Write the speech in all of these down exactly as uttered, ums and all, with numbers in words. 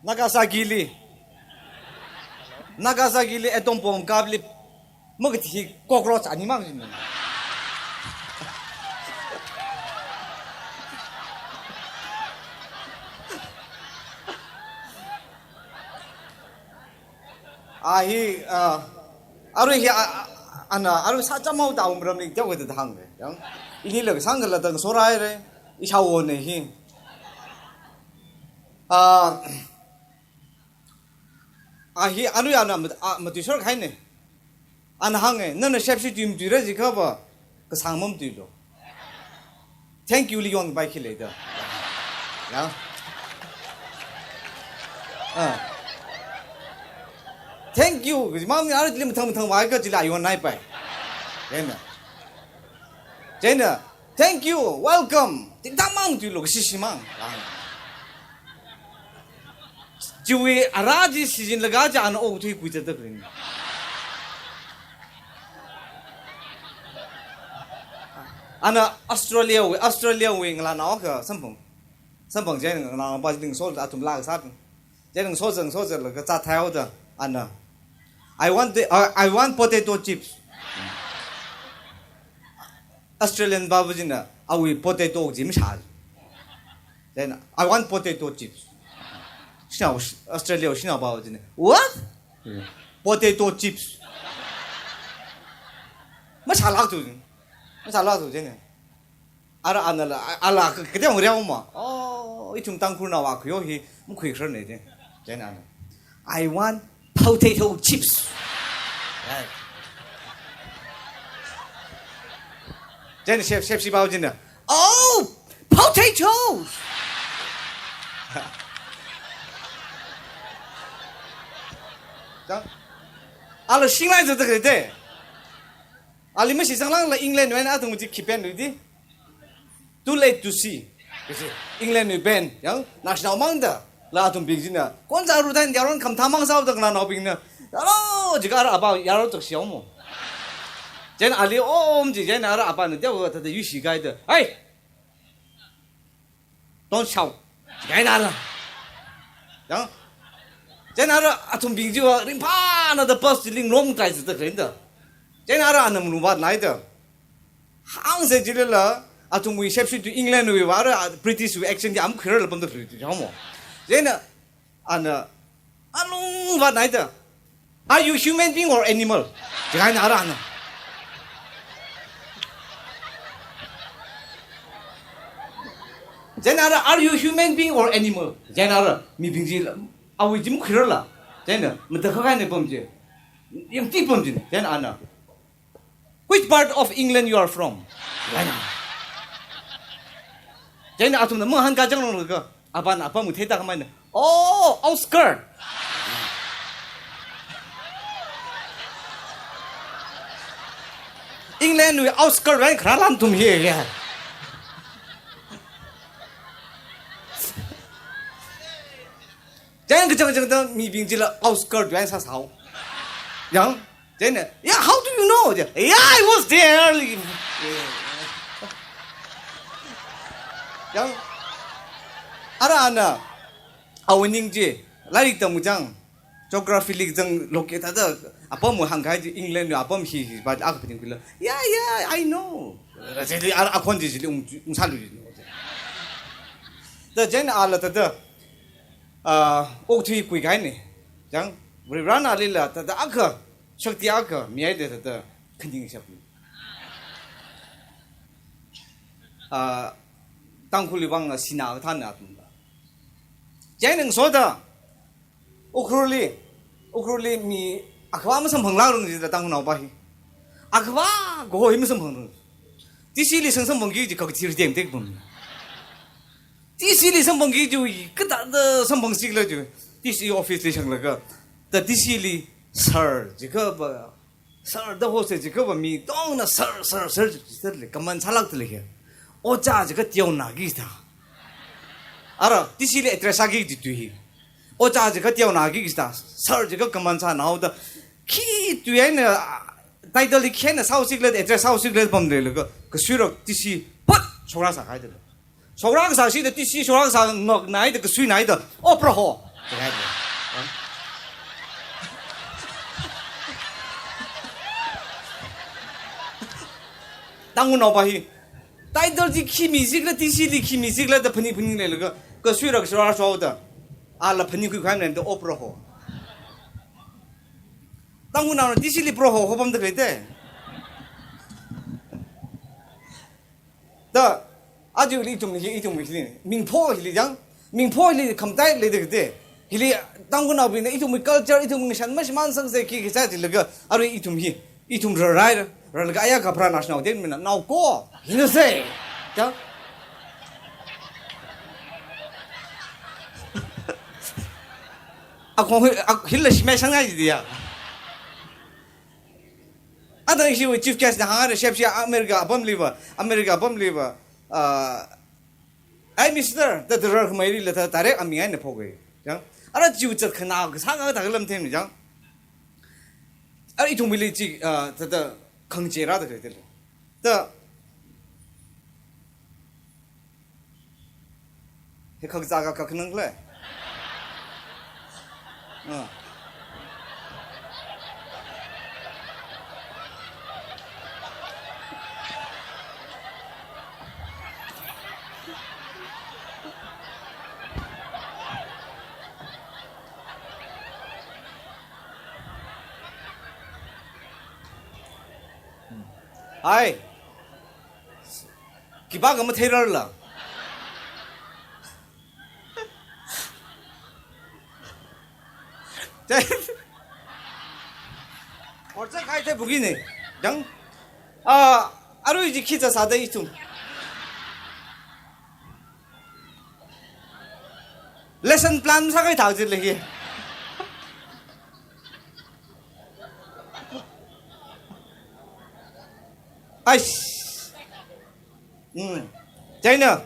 Nagasaki li, Nagasaki li atom bomb kapli makathi cockroach ani mang jin. A hi, ah, arui hi, ah, ah, ana, arui sācham haoda um ramli teokha da hāngra. Yang, ini laga sangkhala da ngasorai re, ishāwo ne hi. Ah, a hi, arui ana mat-, ah, matuishok haine. Ana hānge, nana shepshi tui matuira jiakha va, kasang mamatuilu. Thank you li yonpai khi leida. Ya. Ah. Thank you. Kaji mamni arui li mathang mathang vāakha chila yonnaipai. Chieina. Chieina. Thank you. Welcome. Tingtang mamatuilu, kashi shimang. Chiwui ara chi shichinlaga chi ana okathui kuizatda khalei. Ana Australia wui, Australia wui ngalānao akha samphang. Samphang chieina ngalānao pa chi ngasoda athum laa kasā. Chieina ngasoda, ngasoda laga zat thaihaoda ana, "I want the, I, I want potato chips." Australian pa china awui potato chi mashā. Then, "I want potato chips." Shanao, Australia shanao pa china, "What?" Yeah. "Potato chips." Mashālāktu. Mashālāktu chieina. Ara anala, ala ka, kateong riaoma. Oh, ithum Tangkhulnao akha yo hi, makhuikhararne je. Chieina ana, "I want potato chips." Right. Chieina shep, shepshi pa china, "Oh, potatoes!" Chang, ala shinglai zatda khalei te. Ali mashitsangla England wui eina athum chi khipān lui di. Too late to see. Kaji, England wui band, yang, national mangda. La athumbing china, konza rudan yaron khamathā mang sāhaoda ngalānaobingna, "Yaro," jiakha ara apa, "Yaro," jiakshihaomo. Chieina ali om chi, chieina ara apana teokha thāda yuishi kahaida, "Hey! Don't shout." Chieina ara. Yang. Chieina ara athumbing chiva ringphāna da bus chili ngarong trai zatda khalei da. Chieina ara ana malung vātnaida. Hāngsa chilila, athumwui shepshi tui England wui va ara British wui accent ya makhuirarla pamda khalei tu chamo. Chieina ana, alung vātnaida, "Are you human being or animal?" Chieina ara ana. Chieina ara, "Are you human being or animal?" Chieina ara, mibing chila, awui chi makhuirarla. Chieina, matakhak kahaina pam chi. Yangti pam chi. Chieina ana, "Which part of England you are from?" Chieina. Chieina athumna mahāngkachang longlaga, apana apam theida khamei na, "Oh, outskirt." England wui outskirt wui eina kharā lam athum hi ya. Chieina kachangchangda mibing chila outskirt wui eina sāsāhao. Yang, chieina, "Yeah, how do you know?" "Yeah, I was there." Yang, ara ana, awui ning chi, lairik tamkachang, geography li kachang, locate thāda, apam hāngkahai chi, England wui apam hi, hi, but akha phaning khuila, "Yeah, yeah, I know." Chili ara akhon chi, chili ung, ungsālui. Da chieina ala thāda, ah, okathui kuikahaine. Yang, Varivarana alila thāda akha, shakti akha mihaida thāda khaningshap. Ah, Tangkhulwui vang sinā kathāna athumla. Chieina ngasoda, Ukhrulli, Ukhrulli mi akhava masamphanglākrang jida Tangkhulnao pa hi. Akhava kaho hi masamphangrang. TC li samphangki kaji kakathir dengdek pam. TC li samphangki kaji kathāda samphangsik khala kaji. TC office li shanglaga, da TC li sir jiakha va, sir da hosei jiakha va mi tongna sir, sir, sir jida lei, command sālākda lei khe. Ojā jiakha teonāki da. Ara, TC li address sāki kaji tui hi. Ojā jiakha teonāki kaji da, sir jiakha command sānāhaoda. Khi tui eina, ah, title hi khi eina sāhaosik khala, address sāhaosik khala pamda leilaga, kasuirok TC pat shokrāsā kahaida lei. Shokrākasā shida TC shokrākasā ngaknaida, kasuinaida, "Oh, Proho." Tangkhulnaopa hi title chi khi mizikla, T C li khi mizikla da phaning phaning leilaga, kasuira kasuira shaoda, ala phaning khuikhuimana da o Proho. Tangkhulnaona T C li Proho hopamda khalei te. Da, aja hili ithum hi, ithum hili, mingpho hili jang, mingpho hili khamtai leida khalei te. Hili Tangkhulnaobingna ithumwui culture, ithumwui ngashan mashimānsangsa khi khi sāchilaga, arui ithum hi, ithum rarrai, rarlaga aya kapharā naoshinao den mina, naoko, hina se. Jang. Akhong hi, ak-, hila shimei shangai ji diya. Ada ishiwui chief guest na hānga da shepshi America apamliva, America apamliva, ah, "Ai, mister," da da rarkhameili la da direct aming eina phokei. Jang. Ara chiwui zat khana kasā ngada khalam them jang. Ara ithumwuili chi, ah, da da khangachei rāda khalei te. Da Hi khak zaka khak nang le. Ah. Ai. Khipākha matheirarla. Or zak khai te bugine. Jang. Ah, arui chi khi zat sāda ithum. Lesson plan sākahai thak chi lei hi. Aish. Hmm. China.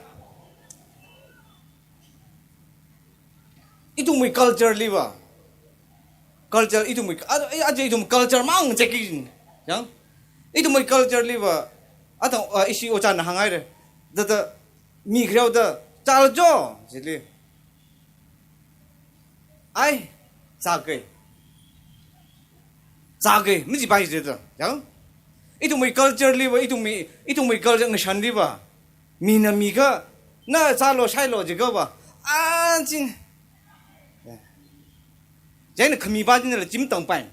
Ithumwui culture liva. Culture ithumwui, a, a, aja ithum culture mang cheki. Jang. Ithumwui culture liva. Athang, a, ishi ojāna hānghai re. Da da mi khreo da chal jo. Jili. Ai, zākei. Zākei, majipai jida, jang. Ithumwui culture liva, ithumwui, ithumwui culture ngashan liva. Mina mikha, na zālo, shailo jikhava. Ah, chin. China khamipa chinala chim tangpai.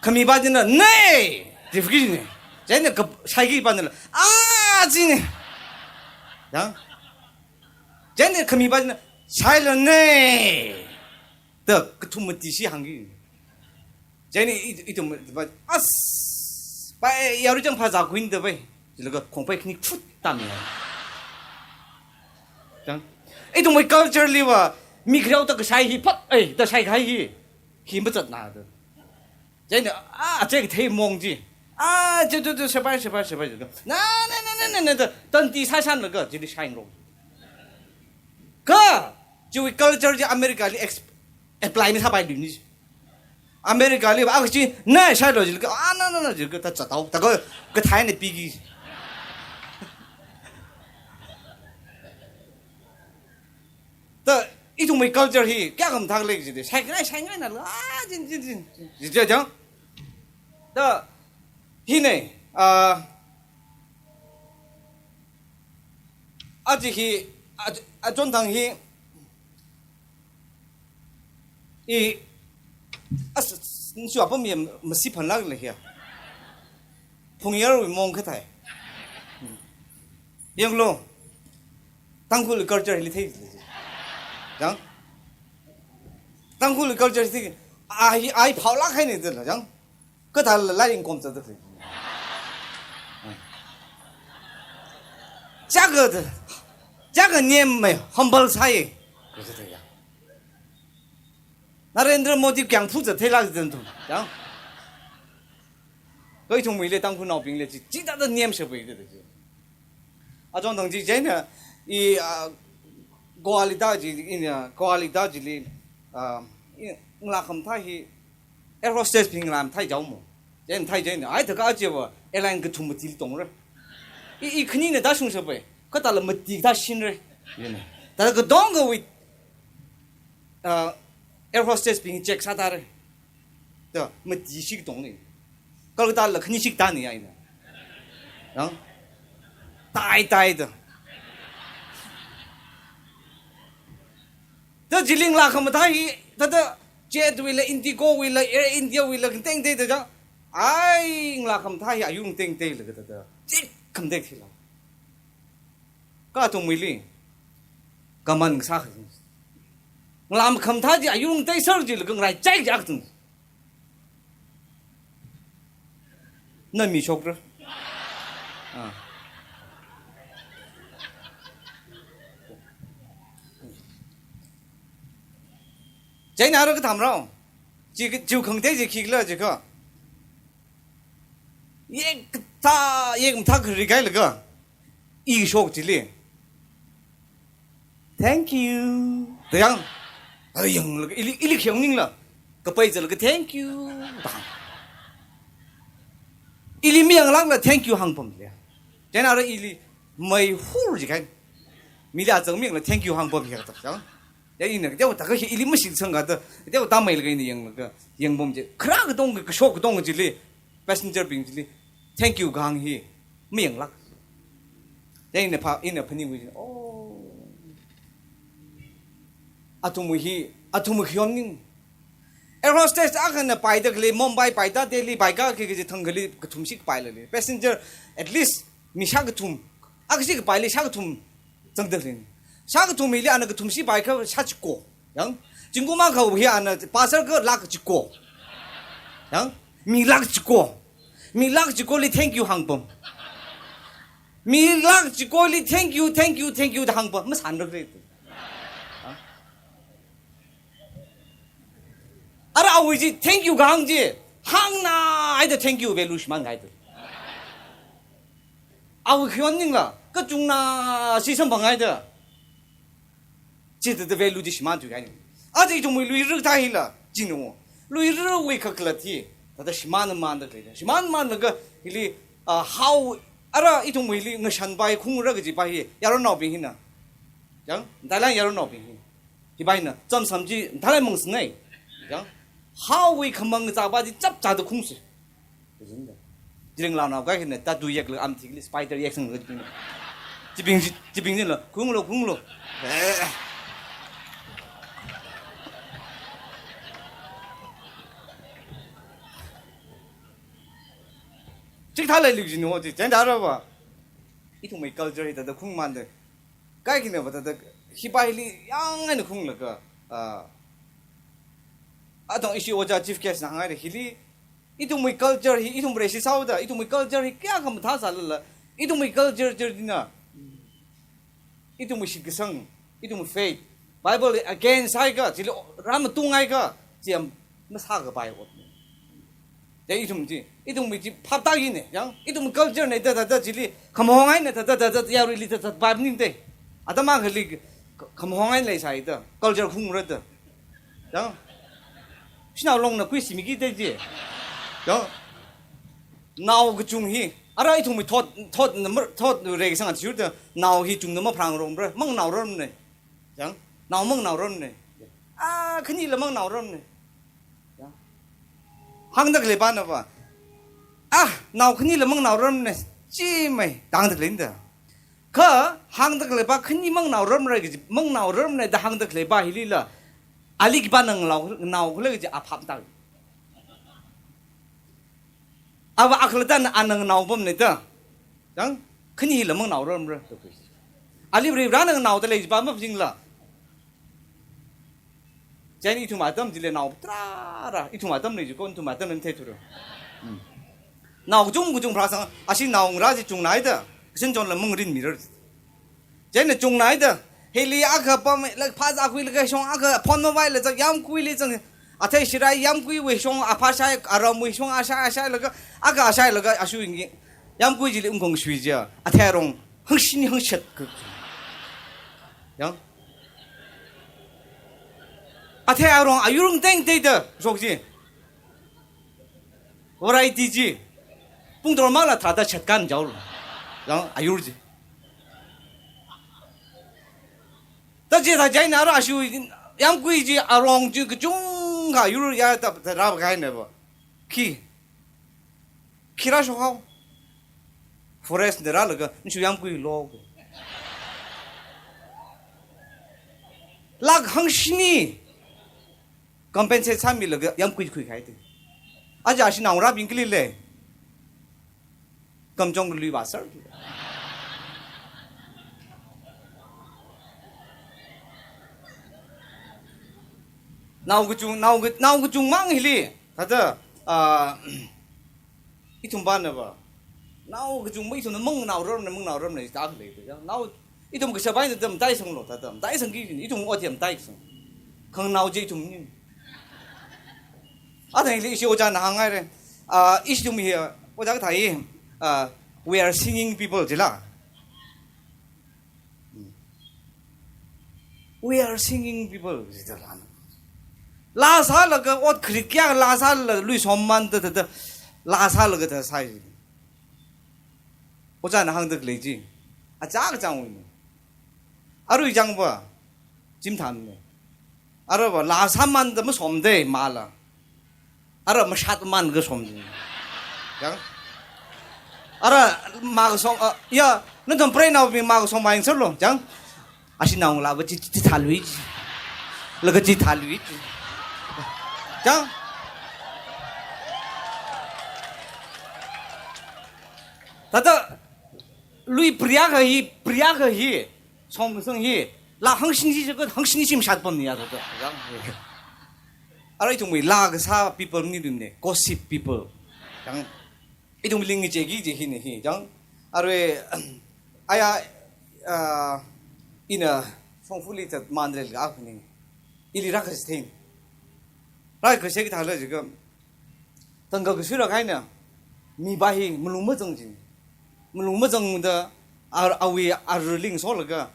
Khamipa china, "Nei!" Difficult ne. China ka shaiki panala, "Ah, chine." Yang? China khamipa china, "Shailo ne." Da kathum mati shi hāngki. China i, ithum, as, pa, yaru chang pha zākhuida pai. Jilaga khongpai khani phut tamya. Yang? Ithumwui culture liva, mi khareo da kashai hi phat, eh, da shaikahai hi. Hi mazatna da. China, ah, che kathei mong chi. Ah, che, che, che, shabai, shabai, shabai, che. Na, na, na, da, tandi sāshanlaga, chili shaingarok. Kha, chiwui culture chi America li ex-, apply masāpailui ni. America li, ah, chi, na, shailo jilaga, ah, na, na, na, jilaga, ta zatao, ta ko, kathai na piki. Da, ithumwui culture hi, kayākha mathālei jida, shaingai, shaingaina, ah, jin, jin, jin, jin, jin, jin. Da, hine, ah, aja hi, a, achonthang hi, i, as, nsu apam ya masi phanlak le ya. Phungyarwui mong kathei. Yanglu. Tangkhul culture li thei. Yang. Tangkhul culture thei. Ai, ai phaolak hai ne de la, yang. Kathāla lai ingkom zat de. Chaka de. Chaka nyem mai humble sai. Narendra Modi kyang phu zat theilak zat tu. Yang. Kha ithumwuili Tangkhulnaobingli chi, chithāda nyem shapai de chi. Achonthang chi china, i, ah, Goa li da chi, i, ah, Goa li da chili, ah, i, ngalā khamathā hi, air hostess bing ngalā mathā jaomo. China thei china, ai thaka chiva, airline kathum mati tongre. I, i khanina da shung shapai, kathāla mati da shinre. Yene. Thāda katongawui, uh, air hostess bing check sātare. Da, mati shikatongli. Kolkata la khani shikatani ai na. Yang? Tai tai da. Da chili ngalā khamathā hi, thāda jet wui la, Indigo wui la, Air India wui la, tengtei da chang. Ai, ngalā khamathā hi ayung tengtei laga thāda. Chik khamtek thila. Kha athumwuili kaman sākha. Ngalā khamathā chi ayung teiser jilaga ngaraichai jiakha. Na mi shokra. Ah. Chieina ara katham rao. Chi, chi khangtei chi khikhala jiakha. Yek kathā, yek mathā khari kailaga. I shok chili. "Thank you." Da yang. Ayang laga ili, ili khayang ningla. Kapai zalaga "Thank you." Da. Ili mayanglakla "Thank you" hāngpam le. Chieina ara ili mai hur jikai. Mili azang mingla "Thank you" hāngpam ya da. Yang. Ya ina, teowa thākha hi ili mashitsangkha da. Teowa tamei laga ina yanglaga, yangpam je. Khara katong, kashok katong chili. Passenger bing chili. "Thank you" kahāng hi. Mayanglak. Ya ina pha, ina phaningwui. Oh. Athumwui hi, athumwui khayang ning. Air hostess akhana paida khalei, Mumbai paida, Delhi paikha, khi khi thang khalei, kathum shikapai lale. Passenger, at least, mi shākathum. Akha shikapai le shākathum zangda khalei. Shākathum hili ana kathum shipaikha shā chiko. Yang, zingkum akhawui hi ana passenger kha lakh chiko. Yang, mi lakh chiko. Mi lakh chikoli "Thank you" hāngpam. Mi lakh chikoli "Thank you, thank you, thank you" da hāngpam. Masānra khalei. Ara awui chi "Thank you" kahāng chi. Hāngna haida "Thank you" value shimānhaida. Awui khayang ningla, kachungna si samphanghaida. Chithāda value chi shimānthuihaini. Aja ithumwui luira kathā hila, chino. Luirawui kakhalat hi, thāda shimānmanda khalei. Shimānmanda kha hili, ah, hao, ara ithumwui hili ngashanpai khungra kajipai hi, yaronnaobing hina. Yang, Thailand yaronnaobing hi. Hipaina, chāmsam chi, Thailand mang sinai. Yang, haowui khamang zāpa chi chapchāda khungsi. Kajinda. Chiring lanao kaikhina, tattoo yekla, am thikli spider yek sangla chibing. Chibing, chibing chila, khunglo, khunglo. Eh. Chithālei lukjin ho chi, chānda raba. Ithumwui culture hi thāda khungmanda. Kaikhina va thāda, hipa hili yangngaina khunglaga, ah, atong ishi ojā chief guest na hāngngaida hili, ithumwui culture hi, ithum reshi sāhaoda, ithumwui culture hi kayākha mathā sālala, ithumwui culture, culture china, ithumwui shitkasang, ithumwui faith, Bible against haikha, chili rāmatunghaiakha, chi yam masākapai ot. Ya ithum chi, ithumwui chi phaptākine, yang, ithum culture na thāda, thāda chili, khamahong eina thāda, thāda, yaruili thāda, thāda, pap ningte. Atam akhali, khamahong eina leisāhaida, culture khungra da. Yang, shanao longna khuisimiki te chi. Yang, nao kachung hi, ara ithumwui thot, thot, namar, thot reikasang athishurda, nao hi chungna mapharāngaromra, mangnaorarmane. Yang, nao mangnaorarmane. Ah, khanila mangnaorarmane. Yang. Hāngda khaleipa nava. Ah, nao khanila mangnaorarmane. Chimei, da hāngda khaleina da. Kha, hāngda khaleipa khani mangnaorarmara kaji, mangnaorarmane da hāngda khaleipa hilila. Ali khipāna nganao, nganao khala kaji aphap ta. Ava akhalattana ana nganaopamne da. Yang, khani hila mangnaorarmara da khui. Ali Varivarāna nganaoda lei jipa mapajingla. Chieina ithum atam chili nao tarāra, ithum atam lei jiko, ithum atam lei theithura. Hmm. Nao kachung kachung pharāsang, ashi nao ngarā chi chungnaida, kashan chonla mangrinmirar. Chieina chungnaida, hili akha pam, la phazā khuilaga shong akha phon mavailaga yāmguili zang, athei shirai yāmguiwui shong aphā shai, aramwui shong ashai, ashailaga, akha ashailaga, ashu ingi, yāmgui chili ungkong shui jiakha, athei arong, hangshini hangshat ka. Yang. Athei arong, ayur ngteng tei da, shok chi. Variety chi. Pung dormala thāda chatkan jaol. Yang ayur chi. Chithā chieina ara ashiwui yāmgui chi arong chi kachungkha yur ya ta, ta rāpkahaina va. Khi. Khi rāshok hao. Forest na rālaga, nashiwui yāmgui lo. Lakh hangshini. Compensate sāmilaga yāmgui khuikahai te. Aja ashi naongarābing kali lei. Kamchong lui va sir. Nao kachung, nao ka-, nao kachungmang hili. Thāda, ah, ithum pana va. Nao kachungmang ithumna mangnaoramna, mangnaoramna, ita khalei te. Nao, ithum kashapai na tam tai sanglo, thāda, tam tai sangki, ithum ot tam tai sang. Khanganao chi ithumni. Athang hili ishi ojāna hānghaira. Ah, ithum hi, ojā kathā hi, ah, we are singing people jila. We are singing people, jida lāna. Laa sālaga ot kharikyang, laa sālaga lui sommanda, da, da, laa sālaga da sāi. Ojāna hāngda khalei chi. Achā kachāng wui. Arui chang va, chimthanna. Ara va, laa sāmanda masomda mala. Ara mashat man kasom. Chang. Ara makasom, ah, ya, nathum preinaobing makasom maing serlo, chang. Ashi naongalāva chi, chi, chithālui chi. Laga chithālui chi. Chang. Thāda, lui priya kahi, priya kahi. Song, song hi, laa hangshini chi, hangshini chi mashat pamni ya, thāda. Chang. Ara ithumwui laa kasā people ni dum ne, gossip people. Chang. Ithum ling chi ki chi hina hi, chang. Arui, aya, ah, ina Shongfali chatmanda leilaga akhani. Ili rākasā thing. Rākasā kathāla jiakha. Tangka kasui rākahaina. Mipā hi malung mazang chi. Malung mazangda ar-, awui arui ling solaga.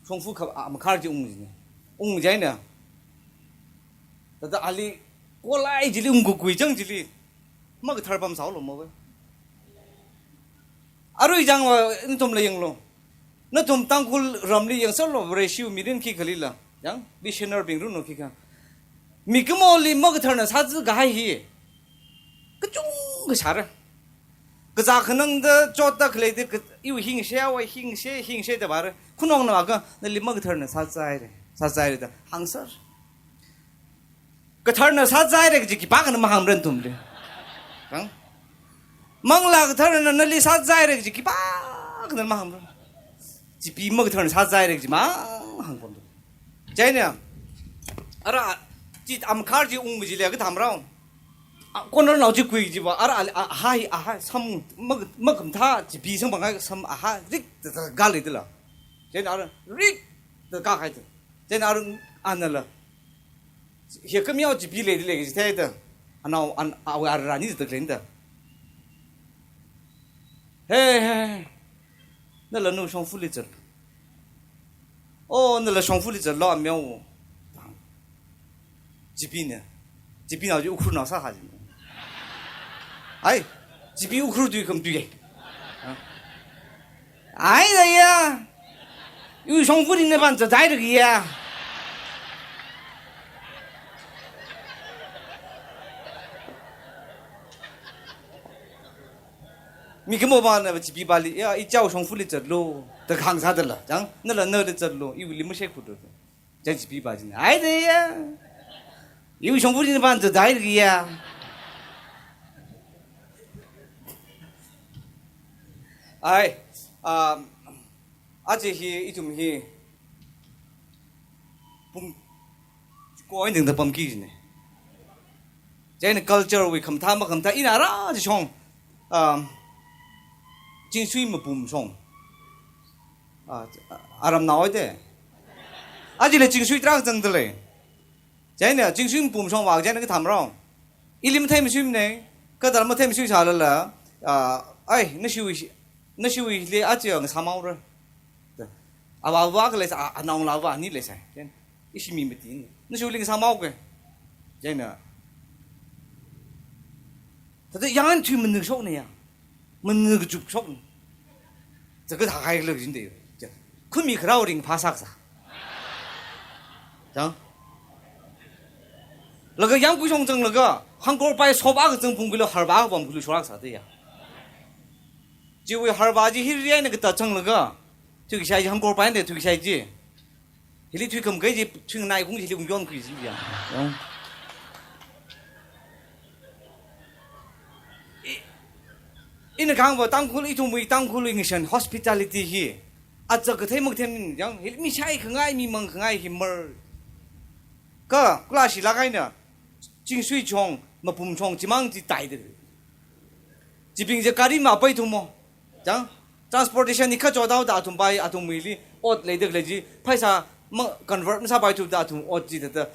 Shongfa kha-, ah, makhar chi ung chi. Ung chieina. Thāda ali kolai chili ungkakhui chang chili. Makathar pamsālo mava. Arui chang va nathumla yanglu. Nathum Tangkhul ramli yangserlo, Vareshiwui mirin khikhalila. Chang, visionary bing runu khikha. Mikumoli makatharna sāzakahai hi. Kachungkha sāra. Kazā khanangda chotda khalei da ka-, iwui hingshe, awui hingshe, hingshe da vāra. Khunong na ka, nali makatharna sāzāhaira. Sāzāhaira da. Hāngser. Katharna sāzāhaira kaji khipākhana mahāngmara nathumli. Chang? Manglā katharna nali sāzāhaira kaji khipākhana mahāngmara. Chipeema katharna sāzāhaira kaji mahāngpam tu. Chieina, ara, chi amakhar chi ung kaji leiakha thamrao. A, konrarnao chi kui kaji va, ara, a, a, hai, a, hai, sam, mak-, makhamathā, chipee sangpang hai, sam, a, hai, rik, da, da, ga leidala. Chieina ara, rik, da, ga hai da. Chieina ara, anala. Hi khamiyao chipee leidalei kaji theida. Anao, an, awui ara ni da leida. He, he, he. Nala nu Shongfali chat. Oh, nala Shongfali chatlo ameo. Chipeena. Chipeenao chi Ukhrulnao sāhai. Ai, chipee Ukhrul tui kham tui. Ai, da ya. Iwui Shongfali na pan zatai da ya. Mikumo pana chipeepali, ya, ichao Shongfali chatlo, da hāngsādala, chang, nala nali chatlo, iwuili mashek khudu. Chang chipeepa china, ai da ya, iwui Shongfali na pan zatai da ya. Ai, um, aja hi, ithum hi, pung, ko ain ding da pamki jine. Chieina culture wui khamathā makhamathā ina rā chi shong. Um, Chingsui mapum shong. Ah, aram nao de. Ajila Chingsui trak zangdalei. Chieina Chingsui mapum shong vak chieina kathamrao. Ili mathei masui mane. Kathar mathei masui sālala. Ah, ai, nashiwui, nashiwuili aja ngasāmaora. Ava, ava khalei sa, a, anaongalāva ni leisai. Chieina, ishi mi mati ni. Nashiwuili ngasāmaoke. Chieina. Thāda yang tui manuk shokne ya. Manuk kachup shokne. Thāda kathā haikhala jinde. Chieina. Khami kharao ringphā sākasā. Chang? Laga yamkui shong zanglaga, hangkorpai sop akha zang phungkhuilu harva akha pamkhuilu shorak sāda ya. Chiwui harva chi hiri eina kata zanglaga, thuikashai chi hangkorpai eina thuikashai chi. Hili thuikhamkei chi, thuinganai kung hili kung yonkhui chi ya. Chang? I-, ina kahāngva Tangkhul, ithumwui Tangkhulwui ngashan hospitality hi. Aja kathei makathei ning chang, hili mi shaikhangai, mi mangkhangai hi mar. Kha, kula shilak eina, Chingsui chong, Mapum chong, chimang chi taida. Chibing chi gari mapaithumo. Chang, transportation hi kachot haoda athumpai, athumwuili, ot leida khalei chi, pheisā ma convert masāpaithuda athum ot chi thāda,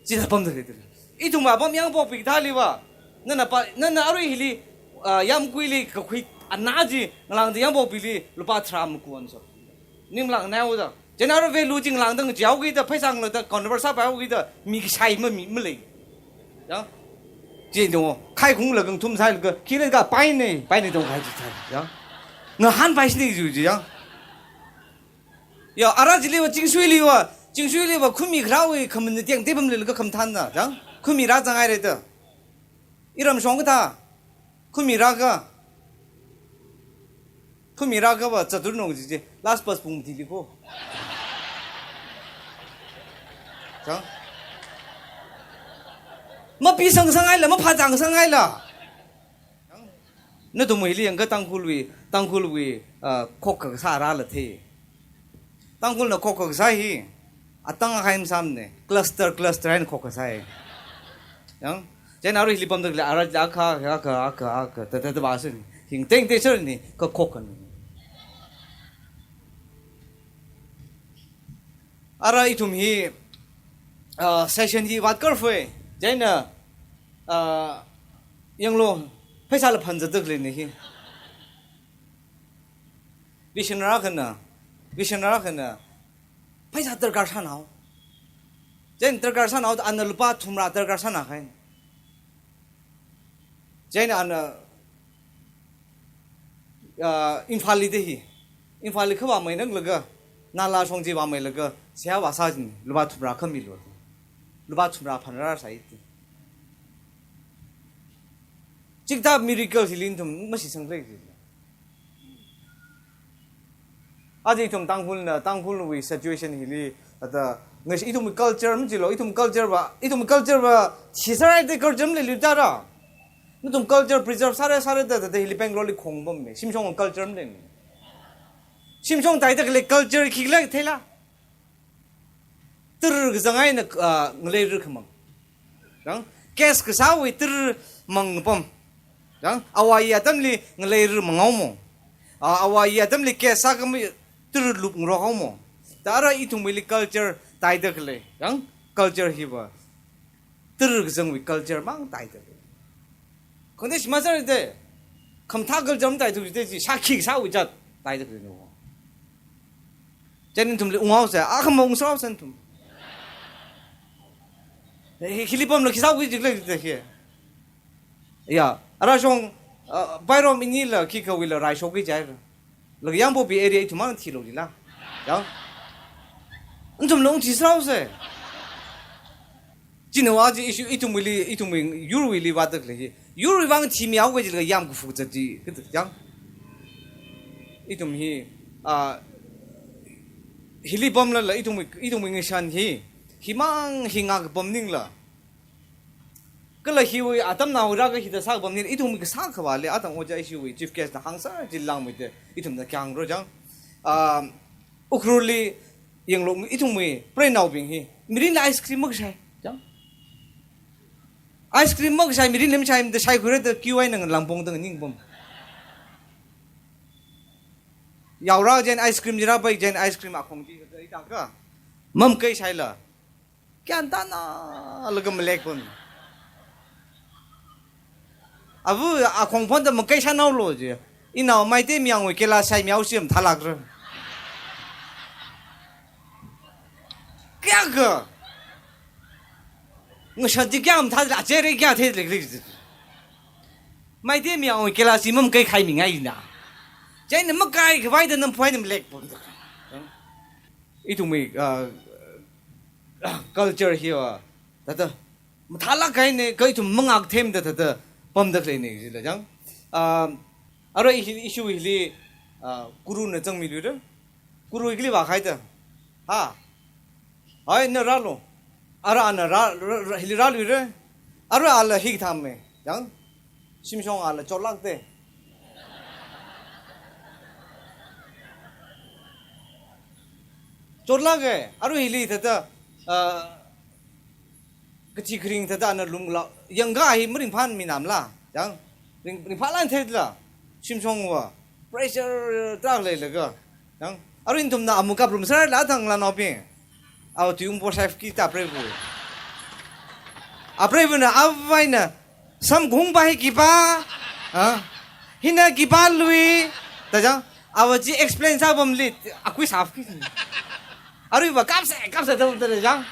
chithā pamda leida. Ithum apam yangpokpi kathāliva, nana pa, nana arui hili, ah, yamkuili kakhui ana chi, ngalāngda yangpokpili, lupā tharā makuan so. Ning ngalāng nao da. Chieina arui value chi ngalāngda ngachaoakida, pheisā ngalāngda convert sāpaihaokida, mi kashai mami, malei. Ya. Chi dong, khai khungla kang thum sālaga, khila kapai ne, pai ne dong khai chi sā. Ya. Ngahānpai shini ju ji ya. Ya, ara chiliva, Chingsuiliva, Chingsuiliva, khumi kharāwui, khamun tiang te pamleilaga khamathānna, ya. Khumi rāzanghai re da. Iram shong kathā, khumi rākha, khumi rākhava, Chatur nong ji ji, last bus pung thili ko. Chang? Mapi sang sanghai la, maphā zang sanghai la. Chang? Nathum hili yangkha Tangkhulwui, Tangkhulwui, ah, khokkha kasā rāla the. Tangkhulna khokkha kasā hi, atang akha masāmane, cluster, cluster eina khokkha sāi. Chang? Chieina arui hili pamda khalei, ara akha, akha, akha, akha, ta, ta, ta, ba sin, hing teng te sir ni, ka khokkha ni. Ara ithum hi, ah, session hi vātkarfui, chieina, ah, yanglu, pheisāla phanzatda khalei ni hi. Visionary akhana, visionary akhana, pheisā darkar sānao. Chieina darkar sānao, ana lupā thumrā darkar sānakahai. Chieina ana, ah, Imphalli da hi. Imphalli kha vāmeinanglaga, nala shong chi vāmeilaga, seihā vāsā jin, lupā thumrā khamilu. Lupā thumrā phanrāsai ti. Chikathā miracle hili nathum mashitsangkhalei ji. Aja ithum Tangkhulna, Tangkhulwui situation hili, ata, ngashi ithum culture majilu, ithum culture va, ithum culture va, shisārai te culture maleili tara. Nathum culture preserve sārai, sārai da, da, da, hili Bangalore li khong pamne, shimshong culture maleine. Shimshong taida khalei culture khikhala theila. Tara kazang eina, ah, ngalei rar khamang. Chang, gas kasāwui tara mang pam. Chang, awui atamli ngalei rar manghaomo. Ah, awui atamli gas sākhami tara lup ngarokhaomo. Tara ithumwuili culture taida khalei. Chang, culture hiva. Tara kazangwui culture mang taida khalei. Khonde shima sāra de. Khamathā culture mataithu de chi, shākhi kasāwui jat taida khalei no. Chieina nathumli unghaosa, akhama ungsāhaosa nathum. Hi-, hili pamla khi sākhui jikla jikta hi. Ya, ara shong, ah, Bairom inila khikhawuila raishoki jaira. Laga Yangpokpi area ithum mang thilu jila. Ya. Nathumla ungchisāhaosa. China wa chi issue ithumwuili, ithumwui yurwuili vāda khalei hi. Yurwui vang thimihaoki jilaga yam kafu zat chi, kathā chang. Ithum hi, ah, hili pamlala ithumwui, ithumwui ngashan hi, himang hi ngakapam maningla. Kala hiwui atamnao rākahida sākapam maningla, ithumwui kasā khavāli, atang ojā ishiwui chief guest na hāngsa jilangmeida, ithumna kyangro chang. Ah, Ukhrulli yanglu ithumwui preinaobing hi, mirinli ice cream makashai, chang. Ice cream makashai, mirinli mashai, mada shaikhuira da queue eina langpong da nganingpam. Yaora chieina ice cream jira pai chieina ice cream akhong chi, itaka. Mamakei shaila. Kyan tana laga malekpam. Avu akhong phonda makei shanao lo ji. Inao Meitei mayangwui kela shai miao shim thalakra. Kayākha. Ngashan chi kayā mathāla, chere kayā theilekli. Meitei mayangwui kela shim mamakei khai mingaina. Chieina makai khavai da namphuai namlekpam. Ithumwui, ah, culture hiva thāda mathālāk kahaina, kha ithum mangak themda thāda pamda khaleina jila chang. Ah, arui hi, issue hili, ah, guruna zangmiluira. Guru hili vākhaida. Ha. Hai, na rālu. Ara ana rā, rā, rā, hili rāluira. Ara ala hi thāme. Chang. Shimshong ala chotlākte. Chotlāke. Arui hili thāda, ah, kachi kharing thāda ana lungla. Yangkha hi maringphāminamla. Chang. Ring, ringphālan theila. Shimshongva. Pressure trak leilaga. Chang. Arui ithumna amu kaprum sārala thangla naobing. Awo tui ungpo safki ta apreiva. Apreivana avaina samkaung pa hi khipā. Ha? Hina khipā lui. Da chang. Awo chi explain sāpamli. Akui safki. Aruiva kapsa, kapsa da da chang.